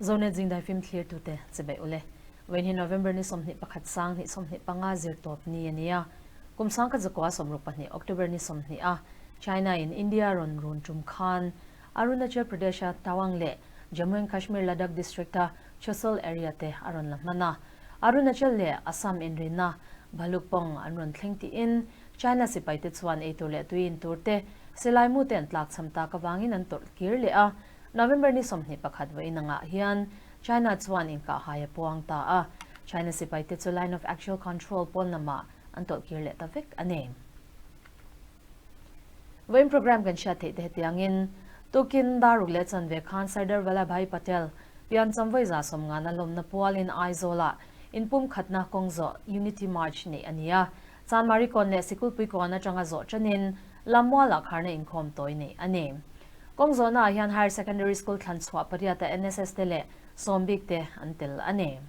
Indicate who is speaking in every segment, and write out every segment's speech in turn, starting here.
Speaker 1: Zonet Zingdai film thlirtute chibai ule. Vawiin hi November ni 21 sang hnih 25 zirtawp ni a ni a. Kum 1962 October ni 20 a China in India rawn run tum khan Arunachal Pradesh a Tawang leh Jammu and Kashmir Ladakh district a Chushul area te a rawn la hman a. Arunachal leh Assam inrinna Bhalukpong an rawn thleng tiin China sipai te chuan eitur leh tui in tur te silai mu te an tlakchham tak avangin an tawrh kir leh a. November ni 21 vawiin angah hian China chuan inkahhai a puang ta a, China sipai te chu Line of Actual Control pawn lamah an tawlh kir leh ta vek a ni. Vawiin program kan hriat theih te hetiangin tukin dar ruk leh chanve khan Sardar Vallabhbhai Patel piancham vawi 50 na lawmna pualin Aizawlah inpumkhatna kawng zawh Unity March neih a ni a, Chanmari kawn leh Sikulpui kawn atanga zawh tanin Lammualah kharna inkhawm tawi neih a ni. Kawng zawhnaah hian Higher Secondary School thlan chhuah pariata NSS te leh sawm bik te an tel a ni.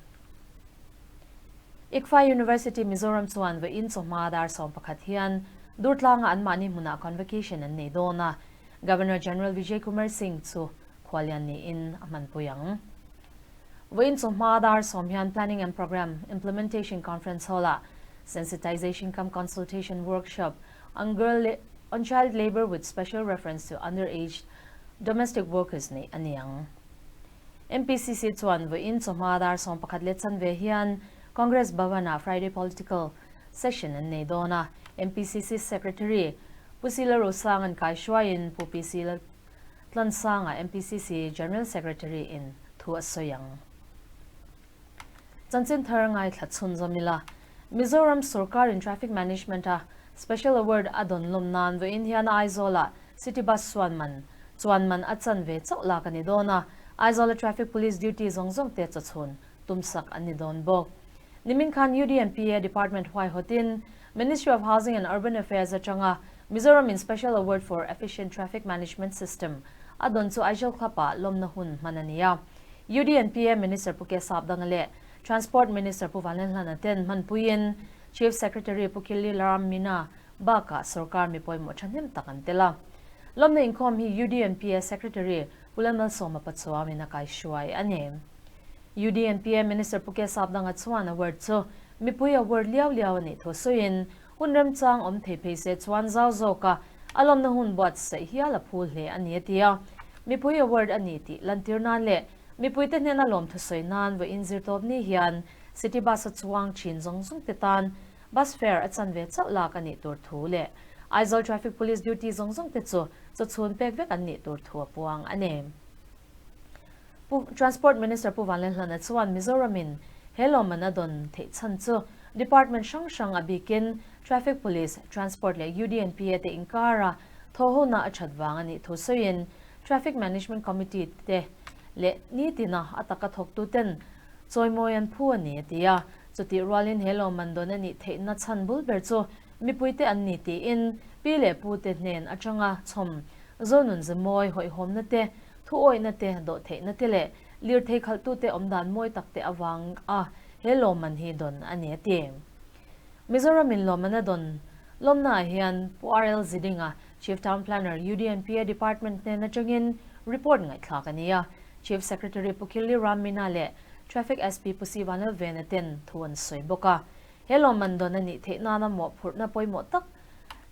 Speaker 1: ICFAI University Mizoram chuan vawiin chawhma dar 11 hian Durtlanga anmahni hmunah convocation an nei dawn a, Governor General Vijay Kumar Singh chu khuallian niin a hmanpui ang. Vawiin chawhma dar 10 hian Planning and Programme Implementation Conference Hall-ah Sensitization cum Consultation Workshop on Girl on Child Labour with Special Reference to Underage Domestic Workers neih a ni ang. MPCC chuan vawiin chawhma dar 11 leh chanve hian Congress Bhavan-ah Friday Political Session an nei dawn a. MPCC Secretary Pu Sila Rosang an kaihruaiin Pu PC Tlansanga MPCC General Secretary in thu a sawi ang. Chanchin thar ngaithla chhun zawmila Mizoram Sarkar in Traffic Management a Special Award a dawn lawm nan vawiin hian Aizawlah City Bus chuan man chuan man a chan ve chauh lak a ni dawn a, Aizawla Traffic Police duty zawng zawng te chawchhun tumsak an ni dawn bawk. Nimin khan UDMPA Department huaihawtin Ministry of Housing and Urban Affairs atanga Mizoram in Special Award for Efficient Traffic Management System a dawn chu Aizawl Club-ah lawmna hun hman a ni a. UDNPA Minister Pu Kesap Danga leh Transport Minister Pu Vanlalhlana ten hmanpuiin Chief Secretary Pu Killi Ram Meena bakah sarkar mi pawimawh thahnem tak an tel a. Lawmna inkhawm hi UDNPA Secretary Pu Lalmalsawma Pachuamin a kaihruai a ni. UDNPA Minister Pu Kesap Danga chuan award chu mipui award liau liau a nih thu sawiin hun remchang awm thei phei se chuan zau zawka a lawmna hun buatsaih hial a phul hle a ni a ti a. Mipui award a ni tih lantir nan leh mipuite hnena lawm thusawi nan vawiin zirtawp ni hian City Bus a chuang thin zawng zawng te tan bus fare a chan ve chauh lak a nih tur thu leh Aizawl Traffic Police duty zawng zawng te chu chawchhun pek vek an nih tur thu a puang a ni. Pu Transport Minister Pu Vanlalhlana chuan Mizoramin he lawmman a dawn theih chhan chu Department hrang hrang a bikin Traffic Police, Transport leh UDNPA te inkara thawhona a that vang a nih thu sawiin Traffic Management Committee te leh nitina a taka thawktu ten chawimawi an phu a ni a ti a. Chutih rualin he lawmman dawn a nih theihna chhan bul ber chu mipuite an ni tiin pi leh pu te hnen atanga chhawm Zonun zemawi hawihhawmna te, thu awihna te, dawh theihna te leh lirthei khalhtu te awmdan mawi tak te avang a he lawmman hi dawn a ni a ti. Mizoram in lawmman a dawn lawmna ah hian Pu RL Zidinga, Chief Town Planner, UDNPA Department hnen atangin report ngaihthlak a ni a. Chief Secretary Pu Khilli Ram Meena leh Traffic SP Pu C Vanlalvena ten thu an sawi bawk a. He lawmman dawn a nih theih nana mawhphurhna pawimawh tak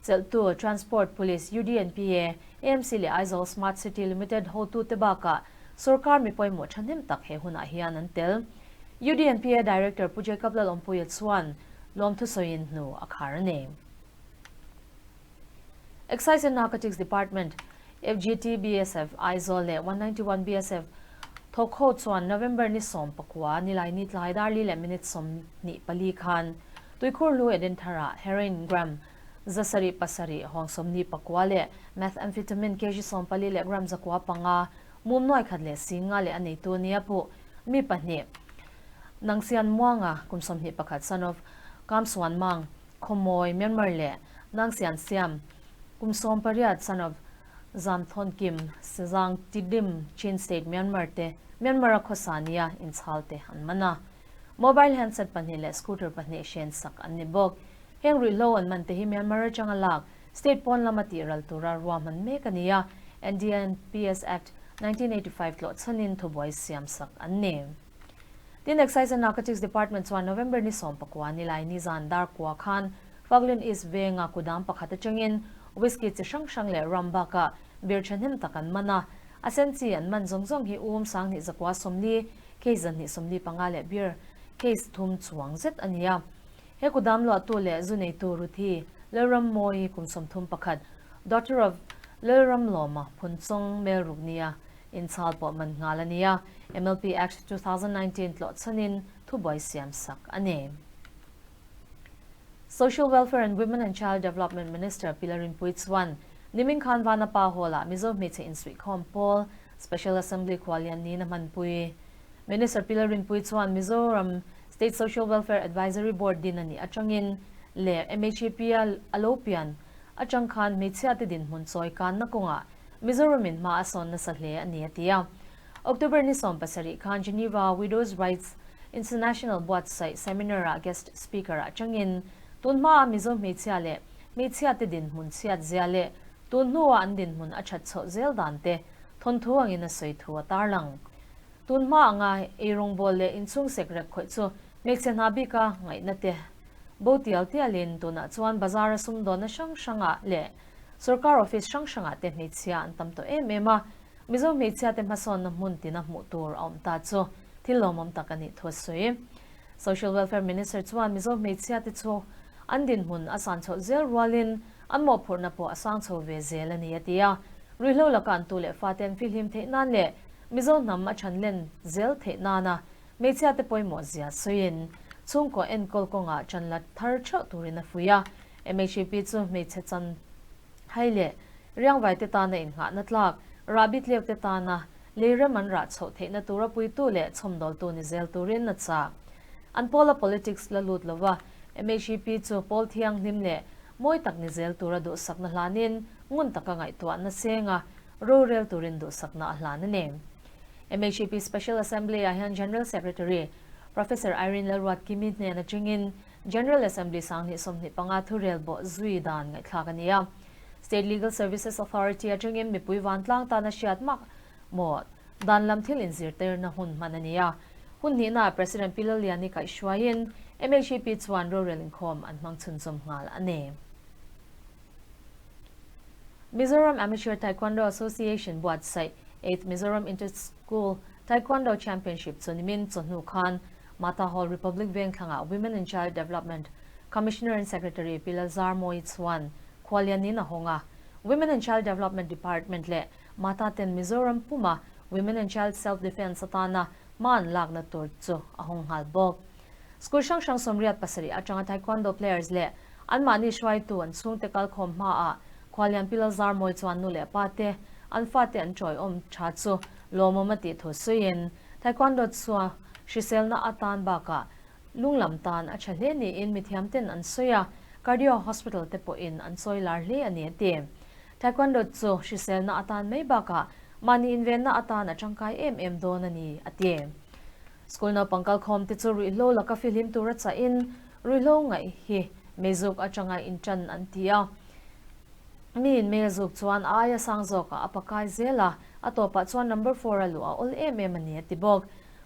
Speaker 1: chelhtu Transport Police, UDNPA, AMC leh Aizawl Smart City Limited hotute bakah sorkar mi pawimawh thahnem tak he hunah hian an tel. UDNPA Director Pu Jacob Lalawmpuia chuan lawmthu sawiin hnu a khar a ni. Excise and Narcotics Department, FGT BSF, Aizawl leh 191 BSF thawk ho chuan November ni 19 nilai ni tlai dar li leh minute 24 khan tuikhur hlu Eden tharah heroin gram 700 huang 29 leh methamphetamine kg 14 leh gram 905 mum nuai khat leh singa leh a neitu nia pu mi pahnih Nangsian Muanga kum 21 son of Kamsuan Mang Khawmawi Myanmar leh Nangsian Siam kum 18 son of Zamthon Kim Sezang Tidim Chin State Myanmar te Myanmar a khawsa nia inchhal te an man a. Mobile handset pahnih leh scooter pahnih hren sak an ni bawk. Heng ruihhlo an man te hi Myanmar atanga lak state pawn lama tih ral tura ruahman mek a ni a. NDNPS Act 1985 tlawh chhanin thubuai siam sak an ni. Tin, Excise and Narcotics Department chuan November ni 19 nilai nizan dar kua khan Faglin East venga kudam pakhat atangin whisky chi hrang hrang leh rum bakah beer thahnem tak an man a. A sen chi an man zawng zawng hi um 2940, case 245 leh beer case thum chuang zet a ni a. He kudam luahtu leh zu neitu Ruthi Lalrammawi kum 31, daughter of Lalramlawma Phunchawng Melruk nia inchhal pawh man nghal a ni a, MLP Act 2019 tlawh chhanin thubuai siam sak a ni. Social Welfare and Women and Child Development Minister Pi Larinpui chuan nimin khan Vanapa Hall-ah Mizo hmeichhe insuihkhawm pawl Special Assembly khuallian niin a hmanpui. Minister Pi Larinpui chuan Mizoram State Social Welfare Advisory Board din a nih atangin leh MHAP-a a lo pian atang khan hmeichhiate dinhmun chawi kanna kawngah Mizoramin hma a sawn nasa hle a ni a ti a. October ni 17 khan Geneva Widows Rights International buatsaih seminar-ah guest speaker atangin tun hmaa Mizo hmeichhia leh hmeichhiate dinhmun chhiat zia leh tun hnua an dinhmun a that chhoh zel dan te thawnthu angin a sawi thu a tarlang. Tun hma anga ei rawngbâwl leh inchhung sek rek khawih chu hmeichhe hna bika ngaihna te bo tial tialin tunah chuan bazar-a sumdawnna hrang hrangah leh sorkar office hrang hrangah te hmeichhia an tam tawh em em a, Mizo hmeichhia te hmasawnna hmun tina hmuh tur a awm ta chu thil lawmawm tak a nih thu a sawi. Social Welfare Minister chuan Mizo hmeichhia te chu an dinhmun a san chhoh zel rualin an mawhphurhna pawh a sang chho ve zel a ni a ti a. Ruihhlo laka an tu leh fate an fihlim theih nan leh Mizo hnam a than len zel theih nana hmeichhia te pawimawh zia sawiin chhungkaw enkawl kawngah tan la thar theuh turin a fuih a. MHAP chu hmeichhe chan hai leh riangvai te tana innghahna tlak, rahbi tleu te tana lei rem an rah chhoh theihna tura puitu leh chhawmdawltu ni zel turin a chak. An pawla politics la lut lova MHAP chu pawl thianghlim leh mawi tak ni zel tura duhsakna hlanin ngun taka ngaihtuahna senga rorel turin duhsakna a hlan a ni. MHAP Special Assembly-ah hian General Secretary Professor Irene Lalruatkimi hnen atangin General Assembly 2025 thurel bawh zui dan ngaihthlak a ni a. State Legal Services Authority atangin mipui vantlang tana hriat mak maw dan lam thil inzirtirna hun hman a ni a. Hun hnihnaah President Pi Lalliani kaihhruaiin MHAP chuan rorel inkhawm an hmang chhunzawm nghal a ni. Mizoram Amateur Taekwondo Association buatsaih Eighth Mizoram Inter-School Taekwondo Championship chu nimin chawhnu khan Mata Hall Republic Vengthlangah Women and Child Development Commissioner and Secretary Pi Lalzarmawi chuan khuallianin a hawng a. Women and Child Development Department leh Mata ten Mizoram puma Women and Child Self-Defence atana hma an lakna tur chu a hawng nghal bawk. School hrang hrang 87 atanga Taekwondo players leh anmahni hruaitu an chhungte kalkhawm hmaah khuallian Pi Lalzarmawi chuan nu leh pa te an fate an tawiawm tha chu lawmawm a tih thu sawiin Taekwondo chu hriselna atan bakah lunglam tan a tha hle niin mithiam ten an sawi a, Cardio Hospital te pawhin an sawi lar hle a ni a ti. Taekwondo chu hriselna atan mai bakah mahni invenna atan a tangkai em em dawn a ni a ti. School naupang kalkhawm te chu ruihhlo laka fihlim tura chahin ruihhlo ngaih hi meizuk atanga intan an ti a. Miin mei a zuk chuan a aia sang zawkah a pakai zel a, a tawpah chuan number four a luh a awl em em a ni a ti bawk.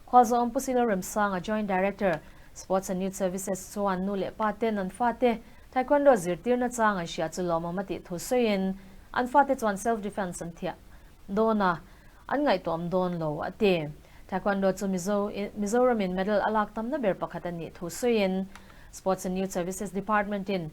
Speaker 1: Khualzawm Pu Silo Remsanga Joint Director, Sports and Youth Services chuan nu leh pa ten an fate Taekwondo zirtirna chang an hria chu lawmawm a tih thu sawiin an fate chuan self defence an thiah dawn a, an ngaihtuahawm dawn lo a ti. Taekwondo chu Mizo Mizoramin medal a lak tamna ber pakhat a nih thu sawiin Sports and Youth Services Department in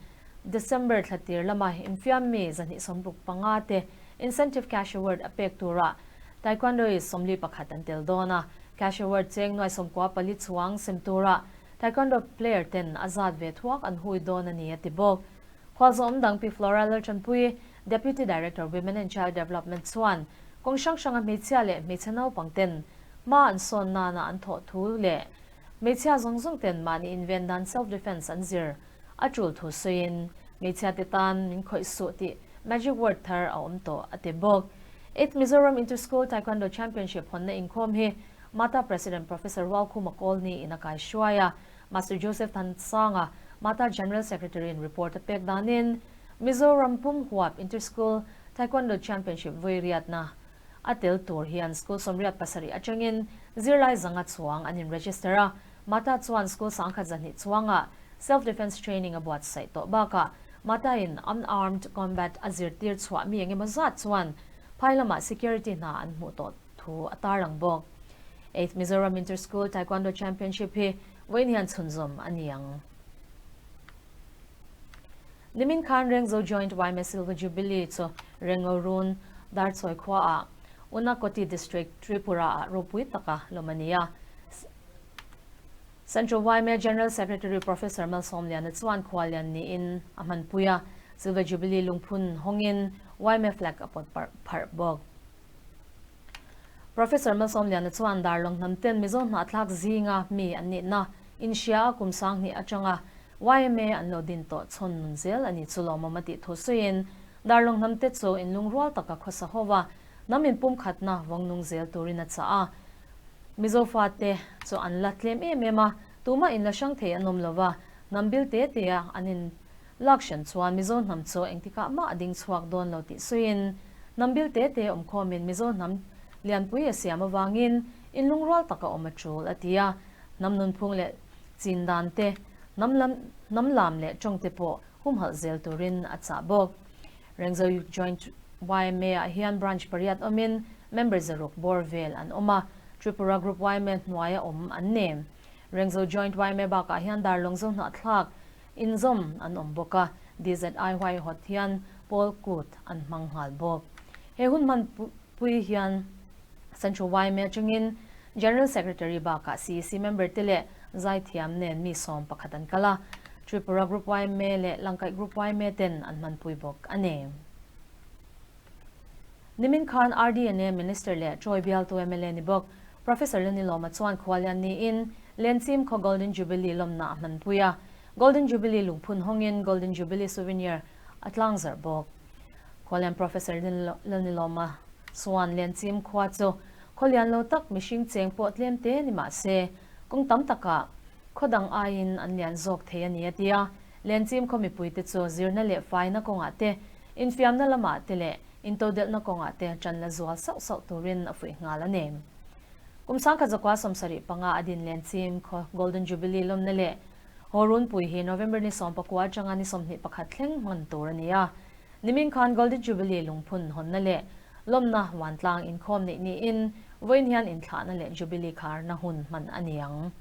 Speaker 1: December thla tir lama infiam mi 265 te Incentive Cash Award a pek turah Taekwondo-i 41 an tel dawn a, Cash Award cheng nuai 94 chuang sem turah Taekwondo player ten a zat ve thuak an hui dawn a ni a ti bawk. Khualzawm dang Pi Flora Laltanpui, Deputy Director Women and Child Development chuan kawng hrang hranga hmeichhia leh hmeichhe naupang ten hma an sawn nana an thawh thu leh hmeichhia zawng zawng ten mahni inven dan self defence an zir a tul thu sawiin hmeichhia te tan min khawih suh tih magic word thar a awm tawh a ti bawk. Eighth Mizoram Inter-School Taekwondo Championship hawnna inkhawm hi Mata President Professor Rualkhuma Kawlni in a kaihruai a, Master Joseph Thansanga, Mata General Secretary in report a pek danin Mizoram pum huap Inter-School Taekwondo Championship vawi riatna a tel tur hian school 87 atangin zirlai zanga chuang an in register a, Mata chuan school 1200 chuanga self defence training a buatsaih tawh bakah Mata in unarmed combat a zirtir chhuah mi engemaw zat chuan phai lamah security hna an hmuh tawh thu a tarlang bawk. Eighth Mizoram Inter School Taekwondo Championship hi vawiin hian chhunzawm a ni ang. Nimin khan Rengzo Joint yma Silver Jubilee chu Rengo Run Darchawi khuaah Unakoti District, Tripura ah ropui taka lawm a ni a. Central yma General Secretary Professor Malsawmliana chuan khualian niin a hmanpui a, Silver Jubilee lungphun hawngin yma flag a pawt pharh bawk. Professor Malsawmliana chuan Darlawng hnam ten Mizo hnahthlak zinga mi an nihna inhria a kum 2000 atanga yma an lo din tawh chhawn nun zel a ni chu lawmawm a tih thu sawiin Darlawng hnam te chu inlungrual taka khawsa ho a, hnam inpumkhatna vawng nung zel turin a chah a. Mizo fate chu an la tlem em em a, tumah inla hrang thei an awm lo va, hnam bil te te a an in Lakshan chuan Mizo hnam chu engtikah mah a ding chhuak dawn lo tih sawiin, hnam bil te te awmkhawmin Mizo hnam lianpui a siam avangin inlungrual taka awm a tul a ti a, hnam nunphung leh chin dan te, hnam lam hnam lam leh tawng te pawh humhalh zel turin a chah bawk. Rengzo Joint yma ah hian branch pariat awmin member zaruk bawr vel an awm a, Tripura Group yma hnuaia awm an ni. Rengzo Joint yma bakah hian Darlawngzo hnahthlak Inzawm an awm bawk a, DZI huaihawt hian Pawl Kut an hmang nghal bawk. He hun hman pui hian Central yma atangin General Secretary bakah CEC member te leh zaithiam nen mi 11 an kal a, Tripura Group yma leh Langkaih Group yma ten an hmanpui bawk a ni. Nimin khan RDNA Minister leh Troy bialtu mla ni bawk Professor Lenilawma chuan khualian niin Lenchim khaw Golden Jubilee lawmna a hmanpui a, Golden Jubilee lungphun hawngin Golden Jubilee Souvenir a tlangzarh bawk. Khualian Professor Lenilawma chuan Lenchim khua chu khaw lian lo tak mihring cheng pawh tlem te ni mah se kawng tam takah khaw dang aiin an lian zawk thei a ni a ti a, Lenchim khaw mipuite chu zirna leh faina kawngah te, infiamna lamah te leh intodelhna kawngah te ṭan la zual sauh sauh turin a fuih nghal a ni. Kum 1975 a din Lenchim khaw Golden Jubilee lawmna leh haw runpui hi November ni 19 aṭanga ni 21 thleng hman tur a ni a. Nimin khan Golden Jubilee lungphun hawnna leh lawmna vantlang inkhawm neih niin vawiin hian inthlahna leh Jubilee kharna hun hman a ni ang.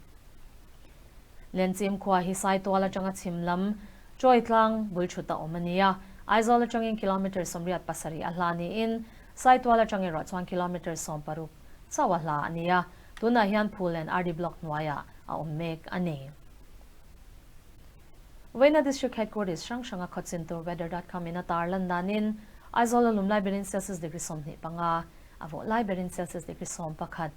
Speaker 1: Lenchim khua hi Saitual atanga chhim lam Troy tlang bul thut a awm a ni a, Aizawl atangin kilometre 87 a hla niin Saitual atang erawh chuan kilometre 60 chauh a hla a ni a, tunah hian Phul and RD Block hnuaiah a awm mek a ni. Vawiina District Headquarters hrang hranga khawchin tur weather.com in a tar lan danin Aizawl a lum lai berin Celsius degree 25, a vawh lai berin Celsius degree 11,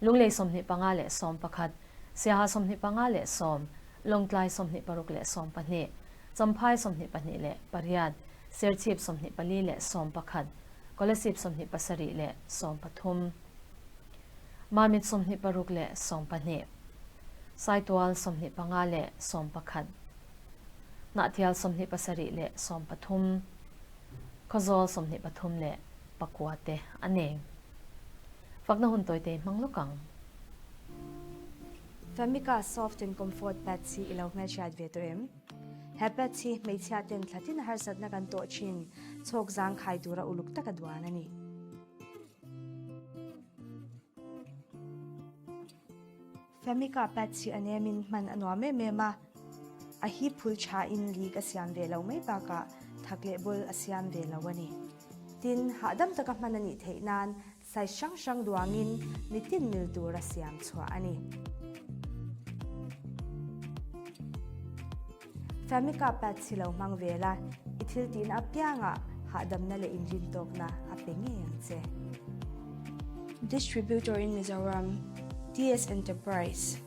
Speaker 1: Lunglei 25 leh 11, Siaha 25 leh 10, Lawngtlai 26 leh 12, Champhai 22 leh 8, Serchhip 24 leh 11, Kolasib 27 leh 13, Mamit 26 leh 12, Saitual 25 leh 11, Hnahthial 27 leh 13, Khawzawl 23 leh 9 te a ni. Fakna hun tawite hmang lawk ang.
Speaker 2: Famika Soft and Comfort Pads hi i lo hmelhriat ve tawh em? He pads hi hmeichhia ten thlatin harsatna kan tawh thin chhawk zang khai tura uluk taka duan a ni. Famika pads hi a nemin hman a nuam em em a, a hip phul thain leak a siam ve lo mai bakah thak leh bul a siam ve lo a ni. Tin, hahdam taka hman a nih theih nan size hrang hrang duangin mitin mil tura siam chhuah a ni. Famika pads hi lo hmang ve la, i thil tihna apiangah hahdamna leh inrintawkna a pe ngei ang che. Distributor in Mizoram, TS Enterprise.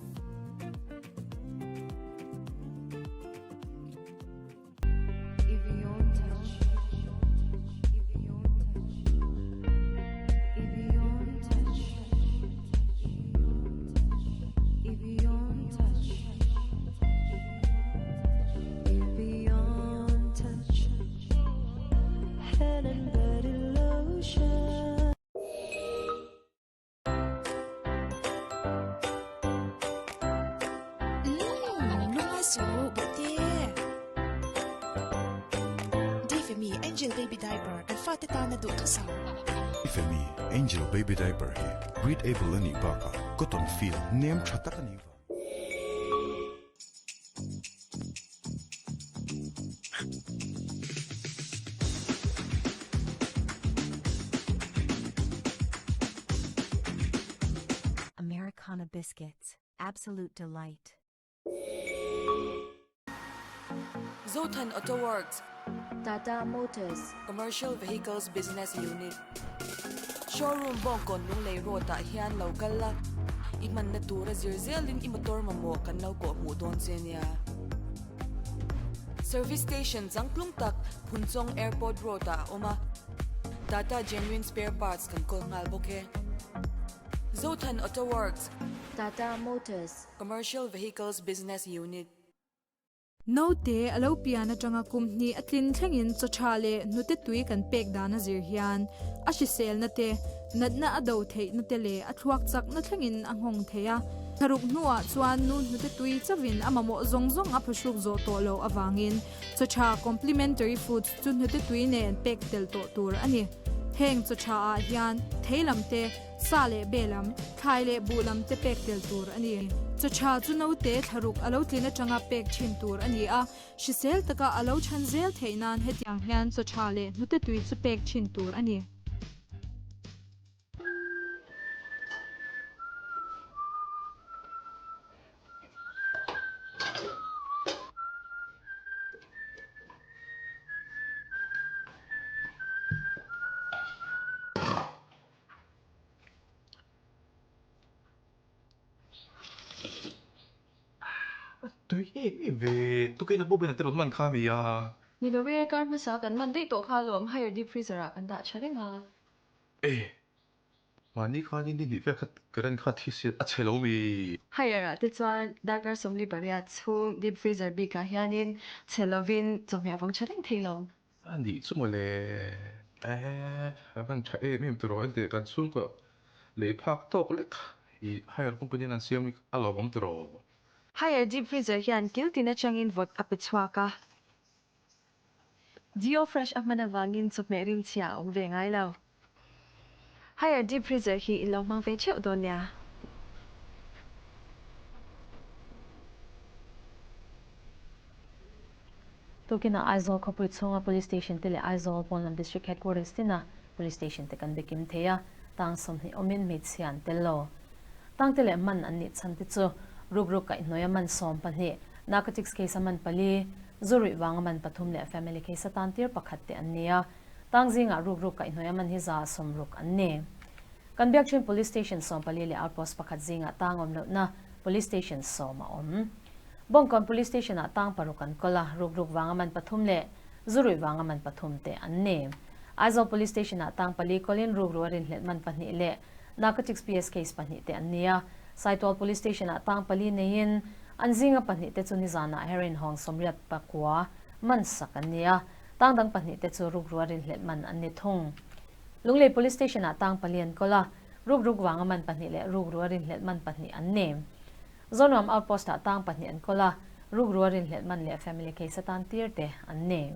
Speaker 3: Angel Baby Diaper kan fate tana duhthusam.
Speaker 4: Femi, Angel Baby Diaper hi breathable a nih bakah cotton feel nem tha tak a nih vang.
Speaker 5: Americana Biscuits, absolute delight.
Speaker 6: Zothan Auto Works,
Speaker 7: Tata Motors,
Speaker 6: Commercial Vehicles Business Unit, Showroom Bawngkawn Lunglei Road ah hian lo kal la, i hmanna tura zir zelin i motor mamawh kan lo kawh hmuh dawn che nia. Service Station changtlung tak Phunchawng Airport Road ah a awm a, Tata Genuine Spare Parts kan kawl nghal bawk e. Zothan Auto Works,
Speaker 7: Tata Motors.
Speaker 6: Commercial Vehicles Business Unit.
Speaker 8: Naute a lo pian atanga kum hnih a tlin thlengin chaw tha leh hnute tui kan pek dan a zir hian a hriselna te, natna a do theihna te leh a thluak chakna thlengin a nghawng thei a. Thlaruk hnuah chuan nu hnute tui chauhin a mamawh zawng zawng a phuhruk zawh tawh loh avangin chaw tha complementary foods chu hnute tui nen pek tel tawh tur a ni. Heng chaw tha ah hian thei lam te, Sa leh be lam, thlai leh buh lam te pek tel tur a ni. Chaw tha chu naute thlaruk a lo tlin atanga pek thin tur a ni a, hrisel taka a lo chhan zel theih nan hetiang hian chaw tha leh hnute tui chu pek thin tur a ni.
Speaker 9: Tui em em ve, tukin a bawk in a te rawn man kha a ni a.
Speaker 10: Ni lo e, kar hmasa kan man daih tawh kha alawm, higher deep freezer ah kan dah tha reng a.
Speaker 9: E, mahni khan in ni vel kha current kha thi si a chhe lo mi.
Speaker 10: Higher ah te chuan darkar 48 chhung deep freezer bik ah hianin chhe lovin chawhmeh a vawng tha reng thei lo.
Speaker 9: A nih chu mawle. Eh, a van tha em em tiraw enteh kan chhungkaw lei phak tawk lek i hire company in an siam hi a lawmawm tiraw.
Speaker 10: Hire deep freezer hian kil tin atangin vawt a pe chhuak a. Geo fresh a hman avangin chawhmeh rimchhia a awm ve ngai lo. Hire deep freezer hi i lo hmang ve theuh dawn nia.
Speaker 1: Tukinah Aizawl khawpui chhunga Police Station te leh Aizawl Pawnlam District Headquarters tina Police Station te kan bikim thei a, tang 20 awmin hmeichhia an tel lo. Tangte leh man an nih chhan te chu rukruk kaihhnawih a man 12, narcotics case a man pali, zu ruih vanga man pathum leh family case atan tir pakhat te an ni a. Tang zingah rukruk kaihhnawih a man hi 160 an ni. Kan biak thin Police Station 14 leh Outpost pakhat zingah tang awm lohna Police Station 10 a awm. Bawngkawn Police Station ah tang paruk an kawl a, rukruk vanga man pathum leh zuruih vanga man pathum te an ni. Aizawl Police Station ah tang pali kawlin rukru a rinhlelh man pahnih leh Narcotics PS case pahnih te an ni a. Saitual Police Station ah tang pali neiin an zinga pahnih te chu nizanah heroin hawng 89 man sak an ni a, tang dang pahnih te chu rukru a rinhlelh man an ni thung. Lunglei Police Station ah tang pali an kawl a, rukruk vanga man pahnih leh rukru a rinhlelh man pahnih an ni. Zonuam Outpost ah tang pahnih an kawl a, rukru a rinhlelh man leh family case atan tir te an ni.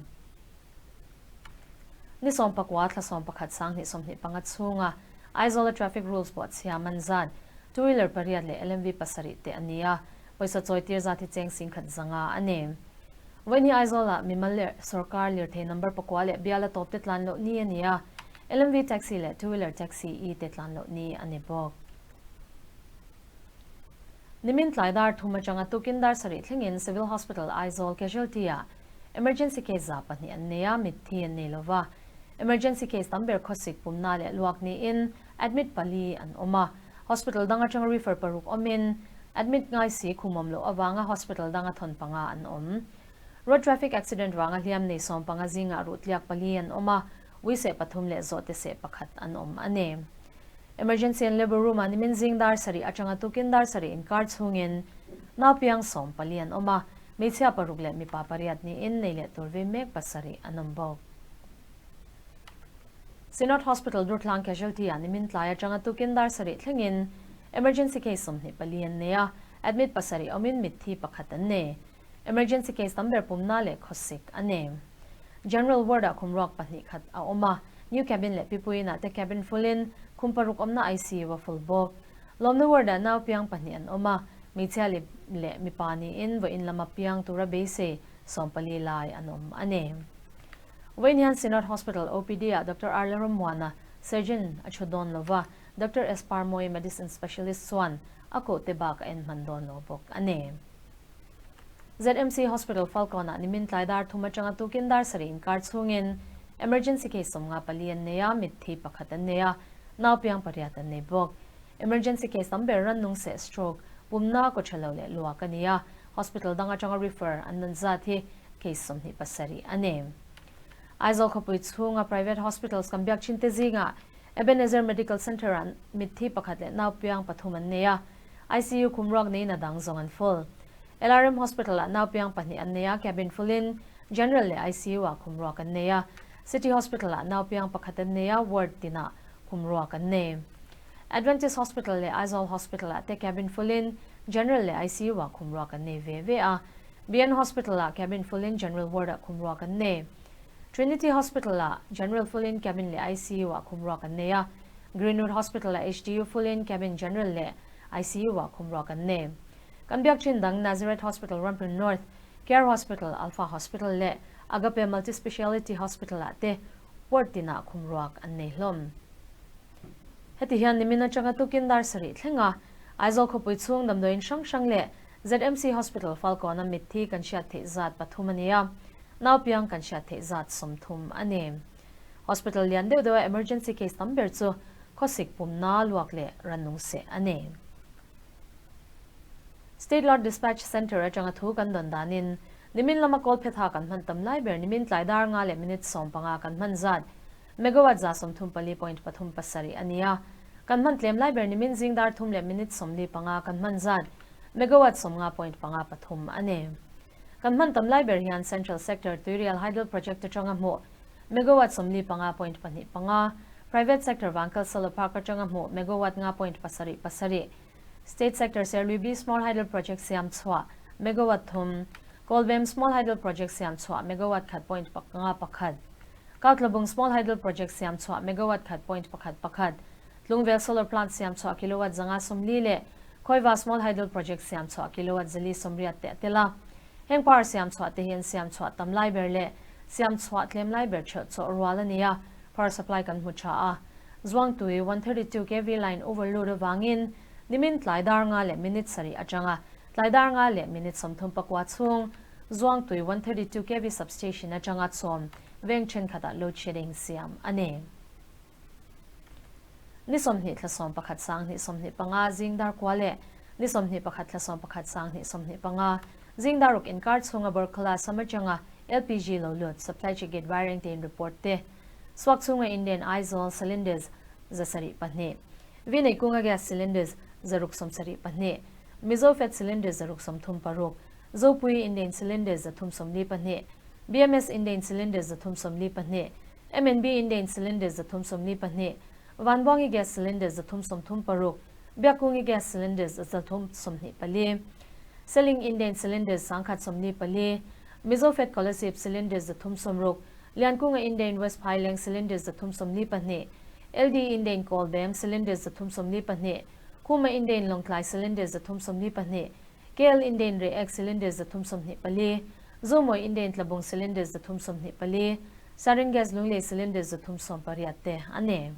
Speaker 1: Ni 19 thla 11 2025 chhunga Aizawl-a traffic rules pawh chhia man zat, two wheeler pariat leh LMV pasarih te a ni a, pawisa chawi tir zat hi cheng 10,500 a ni. Vawiin hi Aizawl-ah mimal leh sorkar lirthei number pakua leh biala tawp te tlan loh ni a ni a, LMV taxi leh two wheeler taxi e te tlan loh ni a ni bawk. Nimin tlai dar thum atanga tukin dar sarih thlengin Civil Hospital Aizawl Casualty-ah emergency case 200 an nei a, mitthi an nei lova. Emergency case tam ber khawsik pumna leh luak niin admit pali an awm a. Hospital dang atanga refer paruk awmin admit ngai si khum awm loh avanga hospital danga thawn panga an awm. Road traffic accident vanga hliam nei 15 zingah ruhtliak pali an awm a, uiseh pathum leh zawhte seh pakhat an awm a ni. Emergency and Labour Room ah nimin zing dar sarih atanga tukin dar sarih inkar chhungin naupiang 14 an awm a, hmeichhia paruk leh mipa pariat niin nei leh tur ve mek pasarih an awm bawk. Synod Hospital Durtlang Casualty ah nimin tlai atanga tukin dar sarih thlengin emergency case 24 an nei a, admit pasarih awmin mitthi pakhat an nei. Emergency case tam ber pumna leh khawsik a ni. General ward-ah khum ruak pahnih khat a awm a, new cabin leh Pipuiin-ah te cabin full-in khum paruk awmna ICU a full bawk. Lawmna ward-ah nau piang pahnih an awm a, hmeichhia leh leh mipa niin vawiin lama piang tura beisei 14 lai an awm a ni. Vawiin hian Synod Hospital OPD-ah Doctor Arla Rammuana, surgeon, a thu dawn lo va, Doctor S. Parmawi, medicine specialist chuan a kohte bak a en hman dawn lo bawk a ni. ZMC Hospital Falkawn-ah nimin tlai dar thum atanga tukin dar sarih inkar chhungin emergency case 54 an nei a, mitthi pakhat an nei a, nau piang pariat an nei bawk. Emergency case tam ber rannung seh stroke, pumna kaw tha lo leh luak a ni a, hospital dang atanga refer an rawn zat hi case 27 a ni. Aizawl khawpui chhunga private hospitals kan biak thin te zingah Ebenezer Medical Centre-ah mitthi pakhat leh nau piang pathum an nei a, ICU khum ruak neiin a dang zawng an full. LRM Hospital-ah nau piang pahnih an nei a, cabin full-in General leh ICU-ah khum ruak an nei a. City Hospital-ah nau piang pakhat an nei a, ward tinah khum ruak an nei. Adventist Hospital leh Aizawl Hospital-ah te cabin full-in General leh ICU-ah khum ruak an nei ve ve a. BN Hospital-ah cabin full-in General ward-ah khum ruak an nei. Trinity Hospital-ah General full-in cabin leh ICU-ah khum ruak an nei a. Greenwood Hospital-ah HDU full-in cabin General leh ICU-ah khum ruak an nei. Kan biak thin dang Nazareth Hospital Rampur North, Care Hospital, Alpha Hospital leh Agape Multi-Speciality Hospital-ah te ward tinah khum ruak an nei hlawm. Heti hian nimin atanga tukin dar sarih thleng a, Aizawl khawpui chhung damdawiin hrang hrang leh ZMC Hospital Falkawn-a mitthi kan hriat theih zat pathum a ni a, naupiang kan hriat theih zat 30 a ni. Hospital lian deuh deuha emergency case tam ber chu khawsik pumna luak leh rannung seh a ni. State Load Dispatch Centre atanga thu kan dawn danin nimin lama kawl phetha kan hman tam lai ber nimin tlai dar nga leh minute 15 kan hman zat megawatt 134.37 a ni a. Kan hman tlem lai ber nimin zing dar thum leh minute 45 kan hman zat megawatt 50.53 a ni. Kan hman tam lai ber hian Central Sector Tuirial Hydel Project atanga hmuh megawatt 45.25, Private Sector Vankal Solar Park atanga hmuh megawatt 5.77, State Sector Serlui Small Hydel Project siam chhuah megawatt 3, Kawlbem Small Hydel Project siam chhuah megawatt 1.51, Kautlabung Small Hydel Project siam chhuah megawatt 1.11, Tlungvel Solar Plant siam chhuah kilowatt 140 leh Khawiva Small Hydel Project siam chhuah kilowatt 480 te a tel a. Heng power siam chhuah te hian siam chhuah tam lai ber leh siam chhuah tlem lai ber theuh chawh rual a ni a, power supply kan hmu tha a. Zuangtui 132 kV line overload avangin nimin tlai dar nga leh minute sarih atanga tlai dar nga leh minute 39 chhung Zuangtui 132 kV substation atanga chawm veng thenkhatah load shedding siam a ni. Ni 20 thla 11 2025 zing dar kua leh ni 21 thla 11 2025 zing dar ruk inkar chhunga Borkhala Samachanga LPG lo lut supply che gate wiring te in report te Swak chhunga Indian Aizawl cylinders 702 Vinei kunga gas cylinders 672 Mizo Fed cylinders 636 Zopui Indian cylinders 342 BMS Indian cylinders 342 MNB Indian cylinders 342 Vanbuangi gas cylinders 336 Biakungi gas cylinders 324 Selling Indian cylinders 144 Mizo Fed Kolasib cylinders 360 Liankunga Indian West Phaileng cylinders 342 LD Indian Kawlbem cylinders 342 Khuma Indian Lawngtlai cylinders 342 KL Indian Reiek cylinders 324 Zomawi Indian Tlabung cylinders 324 Sarin gas Lunglei cylinders 380 te a ni.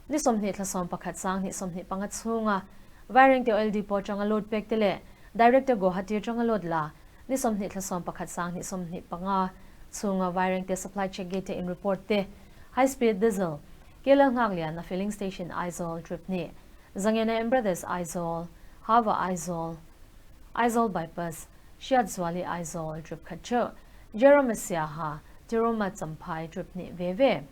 Speaker 1: Ni 20 thla 11 2025 chhunga Vairengte Oil Depot atanga load pek te leh Director Guwahati atanga load la ni 20 thla 11 2025 chhunga Vairengte supply check gate te in report te High Speed Diesel KLL Nghaklian a filling station Aizawl trip ni Zangena and Brothers Aizawl Hava Aizawl Aizawl Bypass Hriatzuali Aizawl trip khat theuh Jerome Siaha Tiruma Champhai trip ni ve ve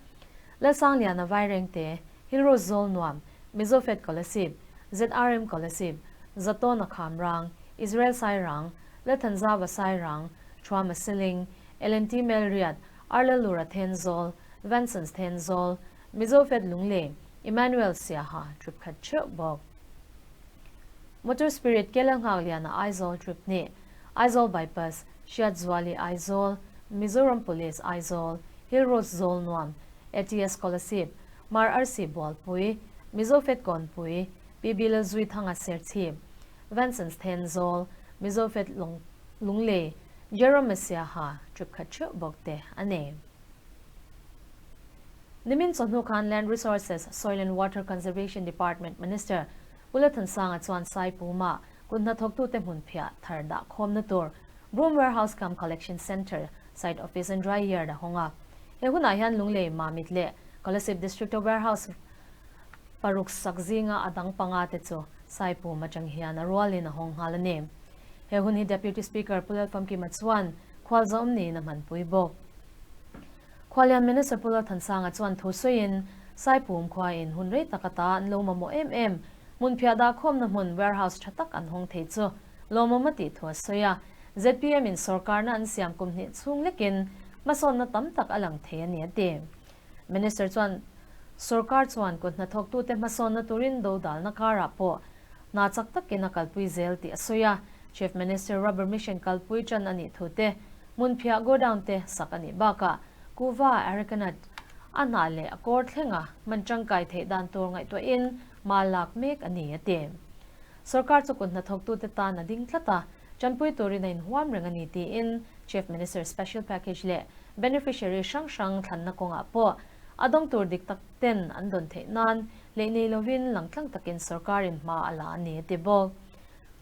Speaker 1: Lalsangliana Vairengte Hillrose Zawl Nuam Mizo Fed Kolasib ZRM Kolasib Zatawna Khamrang Israel Sairang Lalthanzava Sairang Thuama Siling LNT Melriat Arlalura Thenzawl Vansons Thenzawl Mizo Fed Lunglei Emmanuel Siaha trip khat theuh bawk. Motor Spirit Kelal Nghakliana Aizawl trip ni Aizawl Bypass Hriatzuali Aizawl Mizoram Police, Aizawl, Hill Roads Zawlnuam, ATS Kolasib, Mar Arsi Bualpui, Mizofed Kawnpui, PB Lalzuithanga Serchhip, Vansons Thenzawl, Mizofed Lunglei, Jerome Messiaha, trip khat theuh bawk te a nei. Nimin chawhnu khan Land Resources, Soil and Water Conservation Department Minister Pu Lathansanga chuan Saipuma kut hnathawktute hmun phiah thar dah khawmna tur Broom Warehouse cum Collection Centre, Site Office and Dry Yard a hawng a. He hunah hian Lunglei, Mamit leh Kolasib District-a warehouse paruk sak zinga a dang panga te chu Saipum atang hian a rualin a hawng nghal a ni. He hun hi Deputy Speaker Pu Lalfamkima chuan khualzawm niin a hmanpui bawk. Khualian Minister Pu Lalthansanga chuan thu sawiin, Saipum khuain hun rei tak ata an lo mamawh em em, hmun phiah dahkhawmna hmun warehouse tha tak an hawng thei chu lawmawm a tih thu a sawi a. Zpm in sawrkarna an siam kum hnih chhung lekin hmasawnna tam tak a lang thei a ni a ti. Minister chuan sawrkar chuan kut hnathawktute hmasawnna turin dodalna karah pawh hna chak takin a kalpui zel tih a sawi a. Chief Minister Rubber Mission kalpui tan a nih thu te, hmunphiah godown te sak a nih bakah kuva arecanut a hnah leh a kawr thlenga hman tangkai theih dan tur ngaihtuahin hma lak mek a ni a ti. Sawrkar chu kut hnathawktute tan a ding tlat a, tanpui turin a inhuam reng a ni tiin Chief Minister Special Package leh beneficiary hrang hrang thlanna kawngah pawh a dawng tur dik tak ten an dawn theih nan hleih nei lovin langtlang takin sawrkarin hma a la a ni a ti bawk.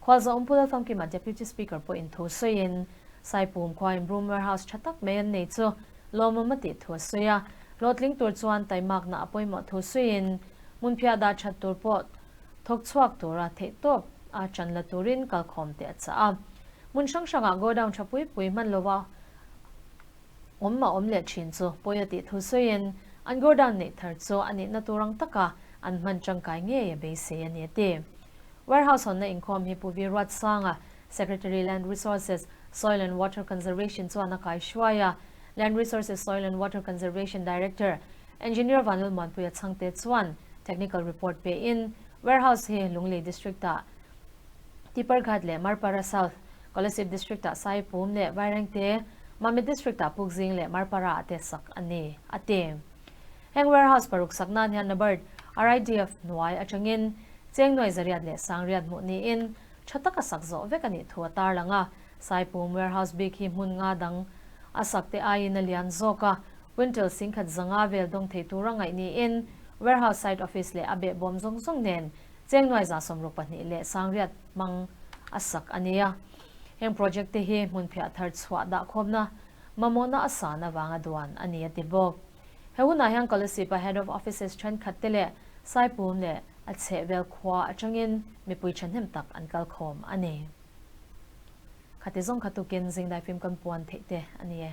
Speaker 1: Khualzawm Pu Lalfamkima Deputy Speaker pawhin thu sawiin Saipum khuain Broom Warehouse tha tak mai an nei chu lawmawm a tih thu a sawi a, hlawhtling tur chuan taimakna a pawimawh thu sawiin hmunphiah dah that tur pawh thawk chhuak tura theihtawp a tan la turin kalkhawm te a chah a. Hmun hrang hrangah godown tha pui pui hman lova awm a awm leh thin chu pawi a tih thu sawiin an godown neih thar chu a nihna tur ang taka an hman tangkai ngei a beisei a ni a ti. Warehouse hawnna inkhawm hi Pu Vi Ruatsanga, Secretary Land Resources, Soil and Water Conservation chuan a kaihruai a, Land Resources, Soil and Water Conservation Director, Engineer Vanlalmuanpuia Chhangte chuan technical report pein warehouse hi Lunglei District-ah Tiparghat leh Marpara South, Kolasib District-ah Saipum leh Vairengte, Mamit District-ah Pukzing leh Marpara-ah te sak a ni, a ti. Heng warehouse paruk sak nan hian NABARD, RIDF hnuai atangin cheng nuai zariat leh sangriat hmuh niin tha taka sak zawh vek a nih thu a tarlang a. Saipum warehouse bik hi hmun nga dang a sak te aiin a lian zawk a, Quintal singkhat zanga vel dawng thei tura ngaih niin warehouse site office leh a behbawm zawng zawng nen cheng nuai 62 leh sangriat hmang a sak a ni a. Heng project te hi hmunphiah thar chhuah dahkhawmna mamawhna a san avanga duan a ni a ti bawk. He hunah hian Kolasib-a Head of Offices thenkhat te leh Saipum leh a chhehvel khua atangin mipui thahnem tak an kalkhawm a ni. Khati zawng kha tukin zingdai fim kan puan theih te a ni e.